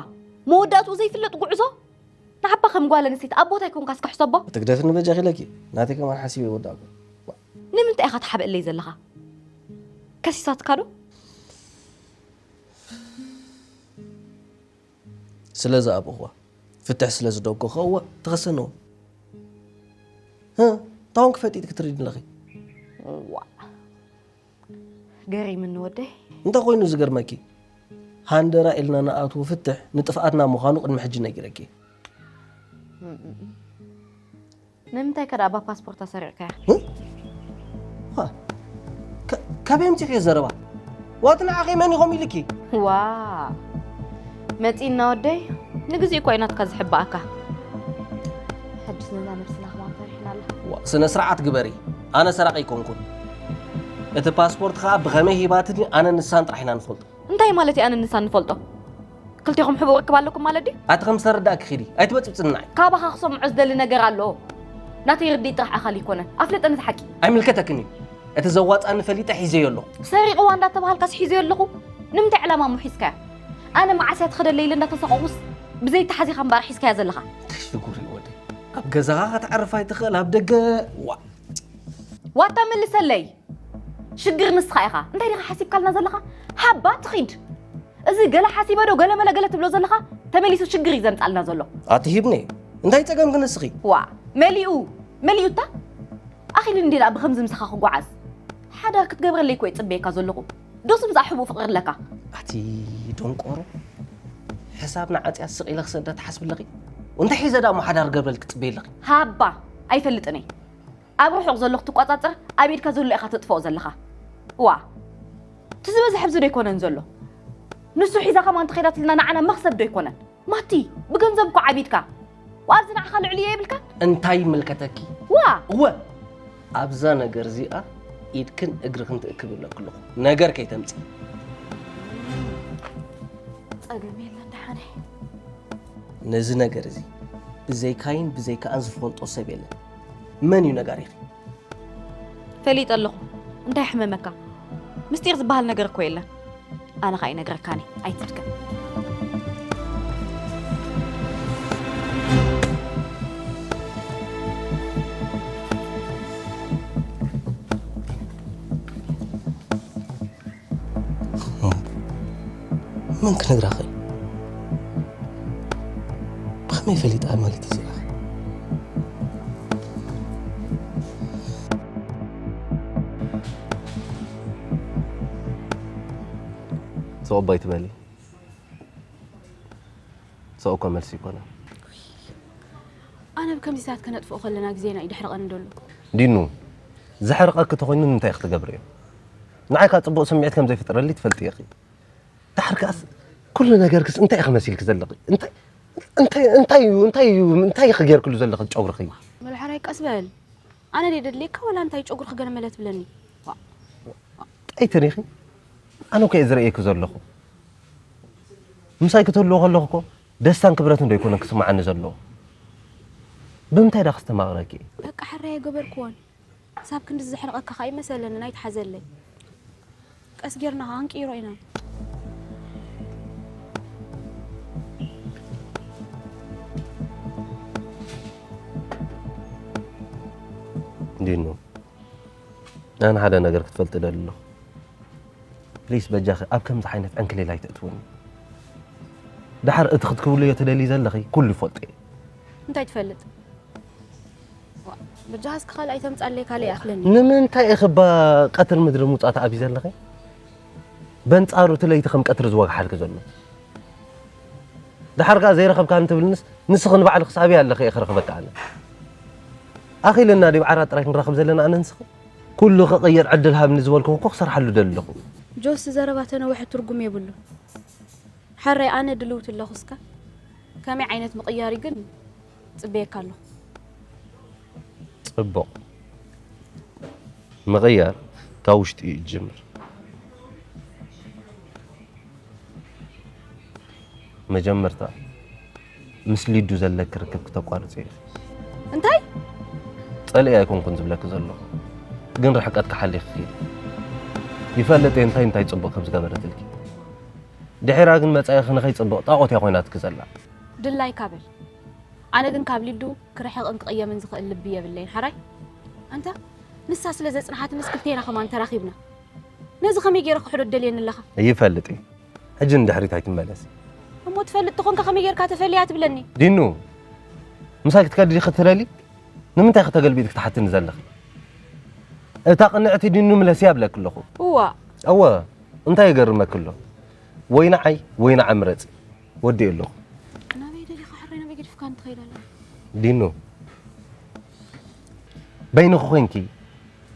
መወዳእትኡ ዘይፍለጥ ጉዕዞ? ንዓባ ከም ጓል ኣንስተይቲ ኣብ ቦታ ኣይኮንካስ ክሕሰቦ? ትግደፍኒ በጃኺ ኢለኪ። ናተይ ከማን ሓሲበ ይወዳእኩ። ዋ። ንምንታይ ኢኻ ትሓብእለይ ዘለኻ? ከሲሳትካ ዶ? ስለ ዝኣበኹዋ፣ ፍትሕ ስለ ዝደገኹዋ፣ እወ፣ ትኸሰኒ እዋ። ህ፣ እንታይ ኮንኪ ፈጢጥኪ ትሪድኒ ኣለኺ? ዋ፣ ገሪምኒ ወደይ። እንታይ ኮይኑ ዝገርመኪ? ሃንደራ ኢልና ንኣትዎ ፍትሕ ንጥፍኣትና ምዃኑ ቅድሚ ሕጂ ነጊረኪ። ንምንታይ ከ ደኣ ባ ፓስፖርት ኣሰሪቕካያ? እ? ዋ፣ ከ-፣ ካበይ ኣምጺእክዮ ዘረባ? ዋቲ ንዓኺ መን ኢኹም ኢልኪ? ዋ፣ መጺእና ወደይ፣ ንግዜኡ እኮ እዩ ናትካ ዝሕብኣካ። ሕጅስ ነዛ ነብስና ከማን ፈሪሕና ኣላ። ዋ፣ ስነ ስርዓት ግበሪ። ኣነ ሰራቒ ኣይኮንኩን። እቲ ፓስፖርት ከኣ ብኸመይ ሂባትኒ ኣነን ንሳን ጥራሕ ኢና ንፈልጦ። እንታይ ማለት እዩ ኣነን ንሳን ንፈልጦ? ክልቴኹም ሕቡእ ርክብ ኣለኩም ማለት ድዩ? ኣቲ ከም ዝተረዳእኪ ኺዲ፣ ኣይትበጽብጽኒ ንዓይ። ካባኻ ክሰምዖ ዝደሊ ነገር ኣሎ። ናተይ ርድኢት ጥራሕ ኣኻሊ ኣይኮነን። ኣፍልጠኒ እቲ ሓቂ። ኣይምልከተክን እዩ። እቲ ዘዋጽኣኒ ፈሊጠ ሒዘዮ ኣለኹ። ሰሪቕዋ እንዳተባሃልካስ ሒዘዮ ኣለኹ? ንምንታይ ዕላማ እሞ ሒዝካያ? ኣነ መዓስ እያ ትኸደለይ ኢለ እንዳተሰቐቑስ ብዘይተሓዚኻ እምበኣር ሒዝካያ ዘለኻ። እንታይ ሽጉር እዩ ወደይ? ኣብ ገዛኻ ከተዕርፍ ኣይትኽእል፣ ኣብ ደገ፣ ዋ። ዋታ መልሰለይ። ሽግር ንስኻ ኢኻ። እንታይ ዲኻ ሓሲብካልና ዘለኻ? ሃባ ትኺድ። እዚ ገለ ሓሲበ ዶ ገለ መለ ገለ ትብሎ ዘለኻ ተመሊሱ ሽግር እዩ ዘምጻልና ዘሎ። ኣቲ ሂብኒ፣ እንታይ ጸገምኪ ንስኺ? ዋ፣ መሊኡ፣ መሊኡ እታ? ኣኺሉ እንዲ ደኣ ብኸምዚ ምሳኻ ክጓዓዝ? ሓዳር ክትገብረለይ እኮ እየ ጽበየካ ዘለኹ። ዶስ ምሳኣ ሕቡእ ፍቕሪ ኣለካ? ኣቲ ደንቆሮ። ሕሳብ ንዓጽያ ስቕ ኢለ ክሰዳ ትሓስቢ ኣለኺ? እንታይ ሒዘ ደኣ እሞ ሓዳር ገብረልኪ ትጽበይ ኣለኺ? ሃባ፣ ኣይፈልጥን እየ። ኣብ ርሑቕ ዘሎ ክትቋጻጸር ኣብ ኢድካ ዘሎ ኢኻ ተጥፍኦ ዘለኻ። እዋ፣ እቲ ዝበዝሕ ኣብዚ ዶ ኣይኮነን ዘሎ? ንሱ ሒዛ ከማን እንተኸይዳትልና ንዓና መኽሰብ ዶ ኣይኮነን? ማቲ፣ ብገንዘብ እኮ ዓቢድካ። ወኣብዚ ንዓኻ ልዕልዮ የብልካ? እንታይ ይምልከተኪ? ዋ! እወ፣ ኣብዛ ነገር እዚኣ ኢድክን እግርክን ትእክብ ይብለኪ ኣለኹ። ነገር ከይተምጺ። ጸገም የለን ደሓነይ። ነዚ ነገር እዚ ብዘይካይን ብዘይካኣን ዝፈልጦ ሰብ የለን። መን እዩ ነጋሪኺ? ፈሊጠ ኣለኹ። እንታይ ሕመመካ? ምስጢር ዝበሃል ነገር እኮ የለን። ኣነ ኸኣ ይነግረካኒ፣ ኣይትድከም። መን ክነግራኺ? ብኸመይ ፈሊጣ ማለት እዚኣ? ስቕ እባ ኣይትበሊ። ስቕ እኮ መልሲ ኣይኮነን። ኣነ ብከምዚታት ከነጥፍኦ ከለና ግዜና እዩ ደሕርቐኒ ደሎ። ዲኑ፣ ዘሕርቐኪ ተኾይኑ ንምንታይ ኢኺ ትገብርዮ? ንዓይ ከኣ ጽቡቕ ስምዒት ከም ዘይፈጥረልይ ትፈልጢ ኢኺ። ደሓር ከኣስ ኩሉ ነገርክስ እንታይ ኢኺ መሲልኪ ዘለኺ? እንታይ እንታይ እንታይ እዩ እንታይ እዩ እንታይ ኢኺ ጌርክሉ ዘለኺ ጨጉርኺ? በል ሓራይ ቀስ በል። ኣነ ድየ ደድልየካ ወላ እንታይ ጨጉርኺ ገለ መለ ትብለኒ? ዋእ። እንታይ ተሪኺ? ኣነ እኮ እየ ዝርእየኪ ዘለኹ። ምሳይ ክትህልዎ ከለኹ እኮ ደስታን ክብረትን ዶ ኣይኮነን ክስምዓኒ ዘለዎ? ብምንታይ ደኣ ክስተማቕረኪ እየ? በቃ ሕራይ ኣይገበርክዎን። ክሳብ ክንድዚ ዘሕርቐካ ከኣ ኣይመሰለንን፣ ኣይትሓዘለይ። ቀስ ጌርና ከኣ ክንቅይሮ ኢና። ዲኑ፣ ኣነ ሓደ ነገር ክትፈልጢ እደሊ ኣለኹ። ፕሊስ በጃኺ ኣብ ከምዚ ዓይነት ዕንክሊል ኣይተእትውኒ። ደሓር እቲ ክትክብልዮ ትደልዪ ዘለኺ ኩሉ ይፈልጦ እየ። እንታይ ትፈልጥ? በጃኻ እስኪ ካልእ ኣይተምጻለይ፣ ካልእ ይኣኽለኒ። ንምንታይ ኢኺ እባ ቀትሪ ምድሪ ምውጻእ ትኣብዪ ዘለኺ? በንጻሩ እቲ ለይቲ ከም ቀትሪ ዝወግሓልኪ ዘሎ። ደሓር ከኣ ዘይረኸብካኒ ትብልንስ ንስኺ ንባዕልኽስ ኣበይ ኣለኺ እየ ክረኽበኪ ኣነ? ኣኺልና ድዩ ዓራት ጥራይ ክንራኸብ ዘለና ኣነ ንስኺ? ኩሉ ክቕየር ዕድል ሃብኒ ዝበልኩኺ እኮ ክሰርሓሉ ደሊ ኣለኹ። ጆሲ ዘረባ ተነውሐ ትርጉም የብሉን። ሕራይ ኣነ ድልውቲ ኣለኹ እስከ ከመይ ዓይነት ምቕያር እዩ ግን እጽበየካ ኣለኹ። ጽቡቕ ምቕያር ካብ ውሽጢ እዩ ዝጅምር። መጀመርታ ምስ ሊዱ ዘለኪ ርክብ ክተቋርጺ ኢኺ። እንታይ? ጸሊኤ ኣይኮንኩን ዝብለኪ ዘለኹ፣ ግን ርሕቀት ክሓሊኺ ክኢለ። ይፈልጥ እየ እንታይ እንታይ ጽቡቕ ከም ዝገበረትልኪ። ድሒራ ግን መጻኢኺ ንኸይጽብቕ ጣቖት እያ ኮይናትኪ ዘላ። ድላይካ በል። ኣነ ግን ካብ ሊዱ ክርሕቕን ክቕየምን ዝኽእል ልቢ የብለይን ሓራይ። ኣንታ ንሳ ስለ ዘጽንሓትንስ ክልቴና ከማን ተራኺብና። ነዚ ከመይ ገይረ ክሕዶ ትደልየኒ ኣለኻ? ይፈልጥ እየ። ሕጂ ንድሕሪት ኣይትመለሲ። እሞ ትፈልጥ ተኾንካ ከመይ ጌርካ ተፈልያ ትብለኒ? ዲኑ፣ ምሳይ ክትከዲ ዲኺ ትደሊ? ንምንታይ ኢኺ ተገልቢጥኪ ትሓትኒ ዘለኺ? እታ ቅንዕቲ ዲኑ ምለስያ እብለኪ ኣለኹ። እዋእ! እወ፣ እንታይ ይገርመኪ ኣሎ? ወይ ንዓይ ወይ ንዓ ምረጺ። ወዲኤ ኣለኹ። ናበይ ደሊኻ ሕራይ ናበይ ገዲፍካኒ ትኸይድ ኣለኻ? ዲኑ፣ በይንኺ ኮይንኪ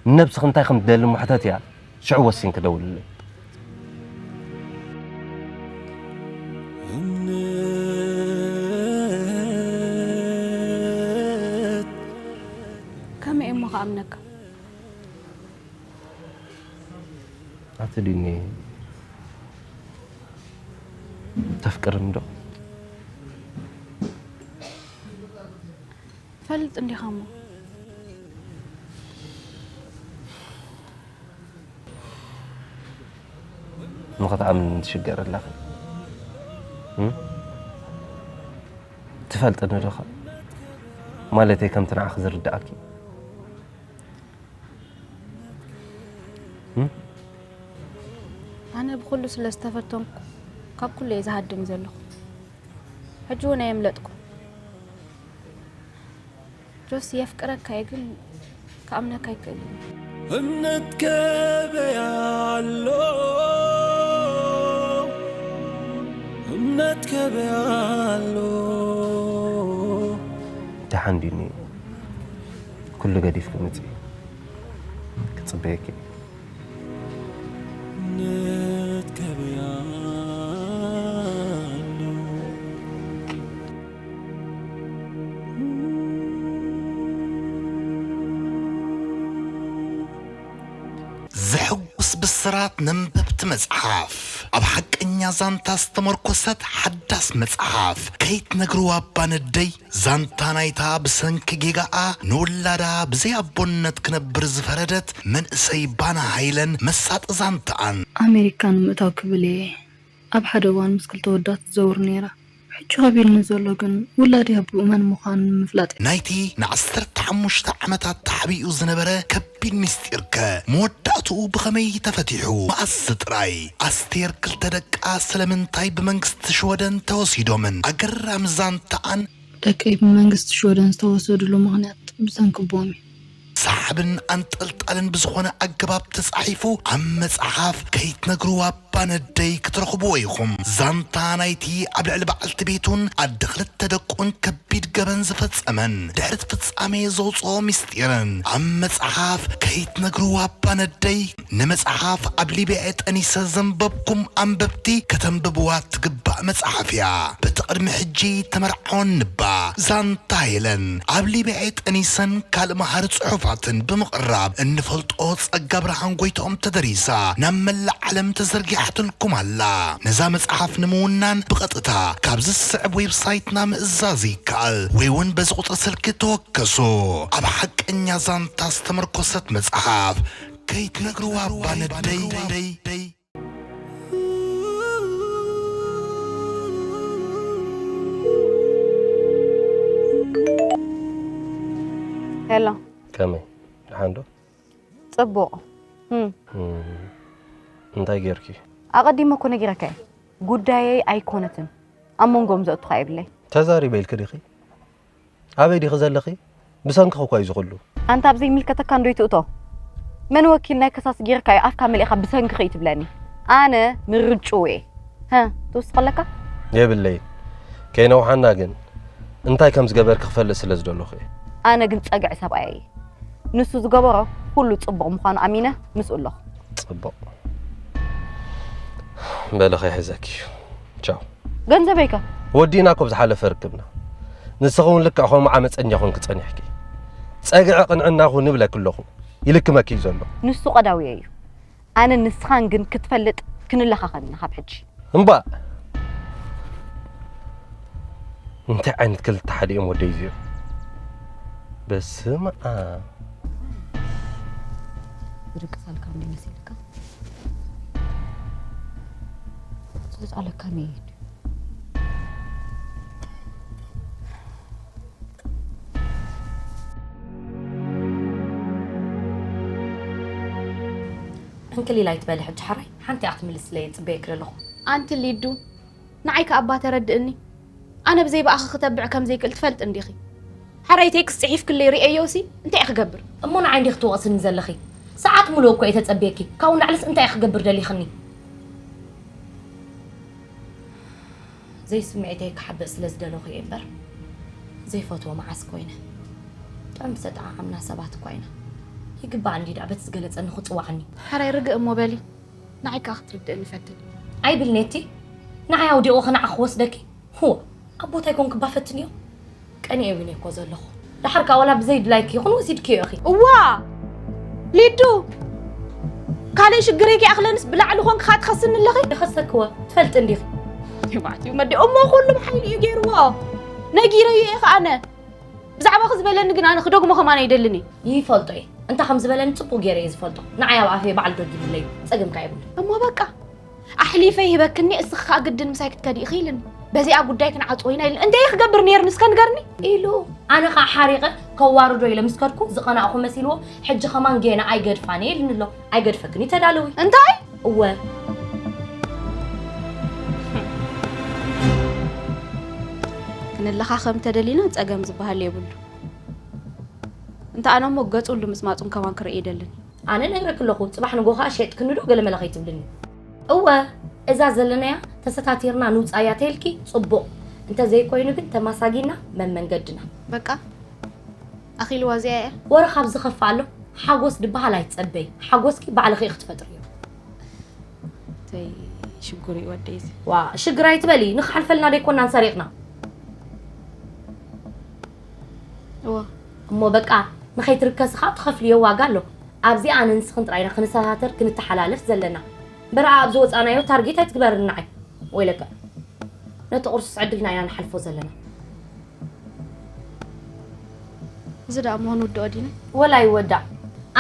ንነብስኺ እንታይ ከም ትደሊ እሞ ሕተትያ፣ ሽዑ ወሲንኪ ደውልለይ። ከመይ እሞ ክኣምነካ? ኣቲ ዲኒ፣ ተፍቅርኒ ዶ? ትፈልጥ እንዲኻ እሞ። ንኽትኣምኒ ትሽገር ኣለኺ። እም? ትፈልጥኒ ዶ ኸ? ማለተይ ከምቲ ንዓኺ ዝርድኣኪ። እም? ኣነ ብኹሉ ስለ ዝተፈተንኩ ካብ ኩሉ እየ ዝሃድም ዘለኹ። ሕጂ እውን ኣየምለጥኩ። ጆሲ የፍቅረካ እየ ግን ክኣምነካ ኣይክእልን። እምነት ከበይ ኣሎ እምነት ከበያ ኣሎ። ደሓን ድዩ? ኩሉ ገዲፍኪ ምጺ፣ ክጽበየኪ። እምነት ከበያ ኣሎ። ዘሐጉስ ብስራት ነንበብቲ መጽሓፍ፣ ኣብ ሓቀኛ ዛንታ ዝተመርኮሰት ሓዳስ መጽሓፍ ከይትነግርዋ እባ ነደይ። ዛንታ ናይታ ብሰንኪ ጌጋኣ ንውላዳ ብዘይ ኣቦነት ክነብር ዝፈረደት መንእሰይ ባና ሃይለን መሳጢ ዛንታኣን። ኣሜሪካ ንምእታው ክብል እየ ኣብ ሓደ እዋን ምስ ክልተ ወዳት ትዘውር ነይራ። ሕጂ ከቢድኒ ዘሎ ግን ውላደይ ኣቦኡ መን ምዃኑ ንምፍላጥ እዩ። ናይቲ ንዓሰርተ ሓሙሽተ ዓመታት ተሓቢኡ ዝነበረ ከቢድ ምስጢርከ መወዳእትኡ ብኸመይ ተፈቲሑ? መኣስ ጥራይ? ኣስቴር ክልተ ደቃ ስለምንታይ ብመንግስቲ ሽወደን ተወሲዶምን? ኣገራሚ ዛንታኣን። ደቀይ ብመንግስቲ ሽወደን ዝተወሰድሉ ምኽንያት ብሰንኪ ኣቦኦም እዩ። ሰሓብን ኣንጠልጣልን ብዝኾነ ኣገባብ ተጻሒፉ ኣብ መጽሓፍ ከይትነግርዋ ባነደይ ክትረኽብዎ ኢኹም። ዛንታ ናይቲ ኣብ ልዕሊ በዓልቲ ቤቱን ኣደ ክልተ ደቁን ከቢድ ገበን ዝፈጸመን ድሕሪ እቲ ፍጻሜ ዘውጽኦ ምስጢርን ኣብ መጽሓፍ ከይትነግርዋ ባነደይ። ንመጽሓፍ ኣብ ሊብያ ጠኒሰ ዘንበብኩም ኣንበብቲ ከተንብብዋ ትግባእ መጽሓፍ እያ። በቲ ቅድሚ ሕጂ ተመርዓወን ንባ ዛንታ ሄለን ኣብ ሊብያ ጠኒሰን ካልእ መሃሪ ጽሑፋትን ብምቕራብ እንፈልጦ ጸጋ ብርሃን ጎይትኦም ተደሪሳ ናብ መላእ ዓለም ተዘርጊሓትልኩም ኣላ። ነዛ መጽሓፍ ንምውናን ብቐጥታ ካብዚ ዝስዕብ ዌብሳይትና ምእዛዝ ይከኣል ወይ እውን በዚ ቁጽሪ ስልኪ ተወከሱ። ኣብ ሓቀኛ ዛንታ ዝተመርኮሰት መጽሓፍ ከይትነግርዋ ባነደይ። ሄሎ፣ ከመይ ደሓን ዶ? ጽቡቕ። እም፣ እም፣ እንታይ ጌርኪ? ኣቐዲመ እኮ ነጊረካ እየ። ጉዳየይ ኣይኮነትን። ኣብ መንጎኦም ዘእቱኻ የብለይ። ተዛሪበ ኢልኪ ዲኺ? ኣበይ ዲኺ ዘለኺ? ብሰንክኺ እኮ እዩ ዝኹሉ። ኣንታ ኣብ ዘይምልከተካ እንዶ ይትእቶ። መን ወኪል ናይ ከሳስ ጌርካ እዩ ኣፍካ መሊእኻ ብሰንክኺ እዩ ትብለኒ? ኣነ ምርጭው እየ። ሀ፣ ትውስኽ ኣለካ? የብለይን። ከይነውሓና ግን እንታይ ከም ዝገበርኪ ክፈልጥ ስለ ዝደለኹ እየ። ኣነ ግን ጸግዒ ሰብኣየይ እየ። ንሱ ዝገበሮ ኩሉ ጽቡቕ ምዃኑ ኣሚነ ምስኡ ኣለኹ። ጽቡቕ። በሊ ከይሕዘኪ እዩ። ቻው። ገንዘበይከ? ወዲእና እኮ ብዝሓለፈ ርክብና። ንስኺ እውን ልክዕ ከምኡ ዓመፀኛ ኮንኪ ፀኒሕኪ። ፀግዒ ቅንዕናኹ ንብለኪ ኣለኹ። ይልክመኪ እዩ ዘሎ። ንሱ ቀዳውየ እዩ። ኣነን ንስኻን ግን ክትፈልጥ ክንለኻኸን ኢና ካብ ሕጂ። እምባእ! እንታይ ዓይነት ክልተ ሓደ እዮም ወደይ እዚኦም? በስመ ኣብ። ብድቅስ ኣልካ እንዲ መሲልካ። ጸጻለካ መሄድ። እንክሊል ኣይትበሊ ሕጂ ሓራይ ሓንቲ እያ ክትምልስለይ እየ ዝጽበየኪ ዘለኹ። ኣንቲ ሊዱ ንዓይ ከኣ እባ ተረድእኒ። ኣነ ብዘይ ብኣኺ ክተብዕ ከም ዘይክእል ትፈልጢ እንዲኺ። ሓራይ ቴክስት ጽሒፍክለይ ርእየዮሲ እንታይ እየ ክገብር? እሞ ንዓይ እንዲኺ ትወቕስኒ ዘለኺ? ሰዓት ሙሉእ እኮ እየ ተጸብየኪ። ካብኡ ንላዕልስ እንታይ እየ ክገብር ደሊኽኒ? ዘይስምዒተይ ክሓብእ ስለ ዝደለኹ እየ እምበር ዘይፈትዎ መዓስ ኮይነ። ጥዑም ዝተጠዓዓምና ሰባት እኳ ኢና። ይግባእ እንዲ ደኣ በቲ ዝገለጸኒ ክጽዋዓኒ። ሕራይ ርግእ እሞ በሊ። ንዓይ ከኣ ክትርድእኒ ፈትን። ኣይብል ኔቲ። ንዓይ ኣውዲቑኺ ንዓ ክወስደኪ። ህወ፣ ኣቦታይ ኮንክ እባ ፈትንዮ። ቀኒኤ እውን እኮ ዘለኹ። ደሓር ከኣ ዋላ ብዘይ ድላይኪ ይኹን ወሲድክዮ ኢኺ። እዋ! ሊዱ! ካልእ ሽግረይ ከይኣኽለንስ ብላዕሊ ኾንክ ኻትኸስኒ ኣለኺ? ይኸሰክወ ትፈልጢ እንዲኺ። ይባዕትዩ መዲ እሞ ኩሉም ሓይሊ እዩ ገይርዎ። ነጊረዮ እየ ኸኣ ኣነ። ብዛዕባኺ ዝበለኒ ግን ኣነ ክደግሞ ከማን ኣይደልን እየ። ይፈልጦ እየ። እንታይ ከም ዝበለኒ ጽቡቕ ገይረ እየ ዝፈልጦ። ንዓይ ኣብ ኣፈይ ባዕሉ ደጊምለይ እዩ። ጸገም ከኣ የብሉን። እሞ በቃ። ኣሕሊፈ ይህበክኒ፣ እስኺ ኸኣ ግድን ምሳይ ክትከዲ ኢኺ ኢልኒ። በዚኣ ጉዳይ ክንዓጽዎ ኢና ኢልኒ። እንታይ እየ ክገብር ነይርኒ እስከ ንገርኒ? ኢሉ ኣነ ኸኣ ሓሪቐ ከዋርዶ ኢለ ምስ ከድኩ ዝቐናእኹ መሲልዎ፣ ሕጂ ኸማን ጌና ኣይገድፋን እየ ኢልኒ ኣሎ። ኣይገድፈክን እዩ፣ ተዳለዊ። እንታይ? እወ። ክንለኻኸም ተደሊና ጸገም ዝበሃል የብሉ። እንተ ኣነ እሞ ገጹን ልምጽማጹን ከማን ክርኢ ይደልን። ኣነ ነግረኪ ኣለኹ፣ ጽባሕ ንጎ ኸኣ ሸይጥክኒ ዶ ገለ መለ ኸይትብልኒ። እወ፣ እዛ ዘለናያ ተሰታቲርና ንውጻያ ተልኪ ጽቡቕ፣ እንተ ዘይኮይኑ ግን ተማሳጊና መመንገድና። በቃ ኣኺልዋ እዚኣ እያ። ወረ ካብ ዝኸፍእ ኣሎ ሓጎስ ድበሃል ኣይትጸበይ። ሓጎስኪ ባዕልኺ ክትፈጥርዮ። ተይ ሽጉር እዩ ወደይ እዚ። ዋ ሽግር ኣይትበሊ፣ ንኽሓልፈልና ደይኮናን ሰሪቕና። እዎ እሞ በቃ ንኸይትርከሲ ኸዓ ትኸፍልዮ ዋጋ ኣሎ። ኣብዚ ኣነ ንስኽን ጥራይና ክንሰታተር ክንተሓላለፍ ዘለና። በረኣ ኣብ ዝወፃናዮ ታርጌት ኣይትግበርኒ ንዓይ። ወይለከ ነቲ ቁርስስ ዕድልና ኢና ንሓልፎ ዘለና። እዚ ደኣ እሞ ክንውድኦ ዲና? ወላ ይወዳእ።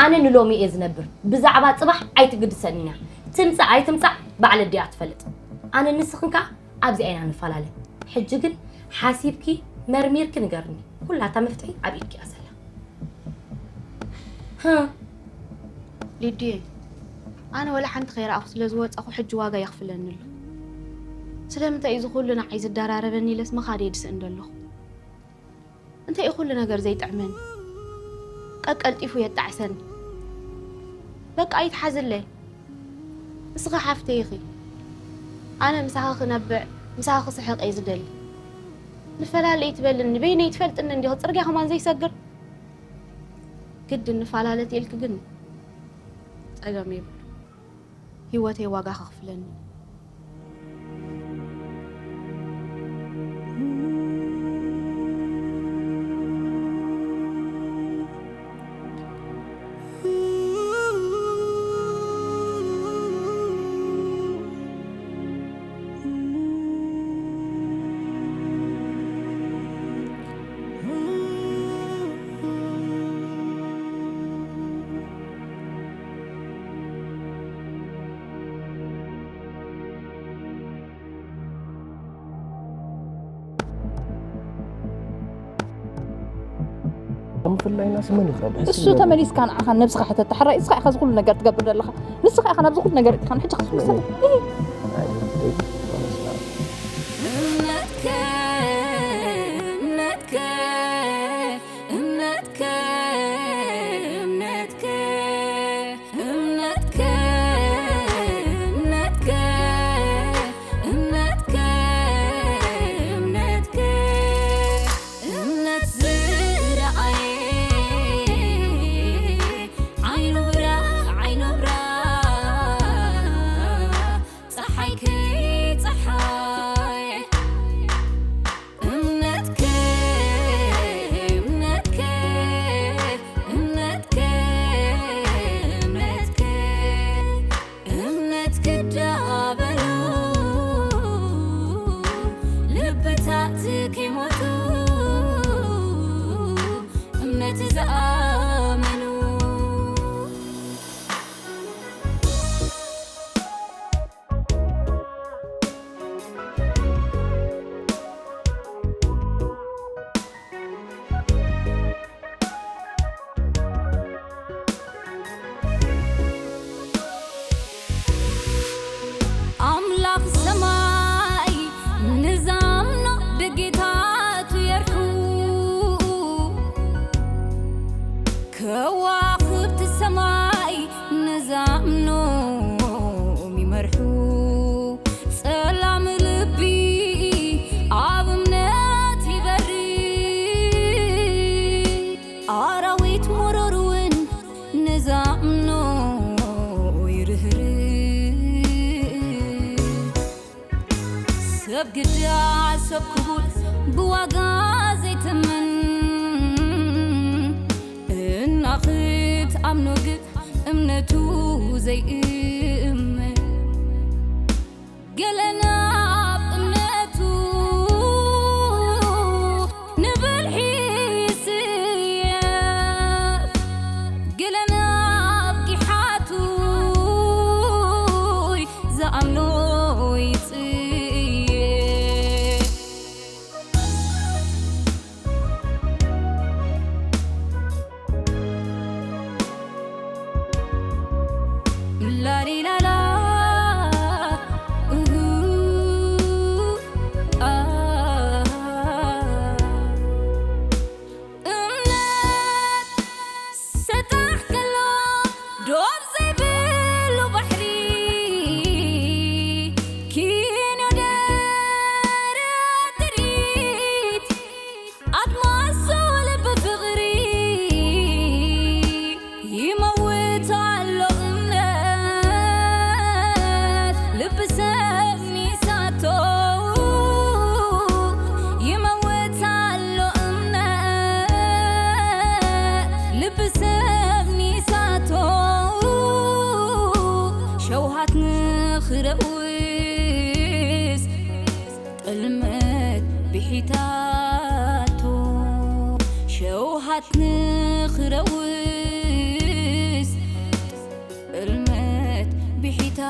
ኣነ ንሎሚ እየ ዝነብር። ብዛዕባ ፅባሕ ኣይትግድሰኒ ኢና። ትምፃእ ኣይትምፃእ ባዕለ ኣዲኣ ትፈልጥ። ኣነ ንስኽን ከዓ ኣብዚኣ ኢና ንፈላለ። ሕጂ ግን ሓሲብኪ መርሚርኪ ንገርኒ። ኩላታ መፍትሒ ኣብ ኢድኪ እያ ዘላ። ሊድየ ኣነ ወላ ሓንቲ ከይረኣኹ ስለ ዝወፃኹ ሕጂ ዋጋ የኽፍለኒ ኣሎ። ስለምንታይ እዩ እዚ ኩሉ ንዓይ ዝደራረበኒ ኢለስ ምኻድ እየ ዝስእን ዘለኹ። እንታይ እዩ ኩሉ ነገር ዘይጥዕመኒ? ቀቀልጢፉ የጣዕሰኒ። በቃ ኣይትሓዝለይ። ንስኺ ሓፍተይ ኢኺ። ኣነ ምሳኺ ክነብዕ፣ ምሳኺ ክስሕቕ እየ ዝደሊ። ንፈላለ ይትበልኒ፣ በይነይ ትፈልጥኒ እንዲኺ፣ ጽርግያ ከማን ዘይሰግር። ግድን ንፈላለ ተልኪ ግን ጸገም የብሉ። ህይወተይ ዋጋ ከኽፍለኒ። ምፍላይና ስመን ይኽረብ እሱ ተመሊስካ ንዓኻ ነብስኻ ሕተታ ሕራይ እስኻ ኢኻ ዝኹሉ ነገር ትገብር ዘለኻ ንስኻ ኢኻ ናብዚ ኩሉ ነገር እቲኻ ንሕጂ ክትስምሰል እምነትከ እምነትከ እምነትከ እምነትከ እምነትከ እምነትከ እምነትከ እምነትከ እምነት ዝረኣየ ዓይኑ ብራ ዓይኑ ብራ ፀሓይ ከይፀሓየ እምነትከ እምነትከ እምነትከ እምነትከ እምነት ክዳበሉ ልብታት ከይሞቱ እምነት ዝኣመኑ ኣምላኽ ሰማይ ንዛምኖ ደጌታቱ የርሑ ከዋኽብቲ ሰማይ ንዛምኖም ይመርሑ ጸላም ልቢ ኣብ እምነት ይበሪ ኣራዊት መሮር እውን ንዛምኖ ይርህርህ ሰብ ግዳ ሰብ ክቡር ብዋጋ ዘይተመን እናኽት ኣምኖ ግን እምነቱ ዘይእመን ገለ ናብ እምነቱ ንብልሒ ይስየፍ ገለ ናብ ጊሓቱ ዝኣምኖ ይጽየፍ ላሊላላ እሁ ንኽረውስ ጥልመት ብሒታቶ፣ ሸውሃት ንኽረውስ ጥልመት ብሒታ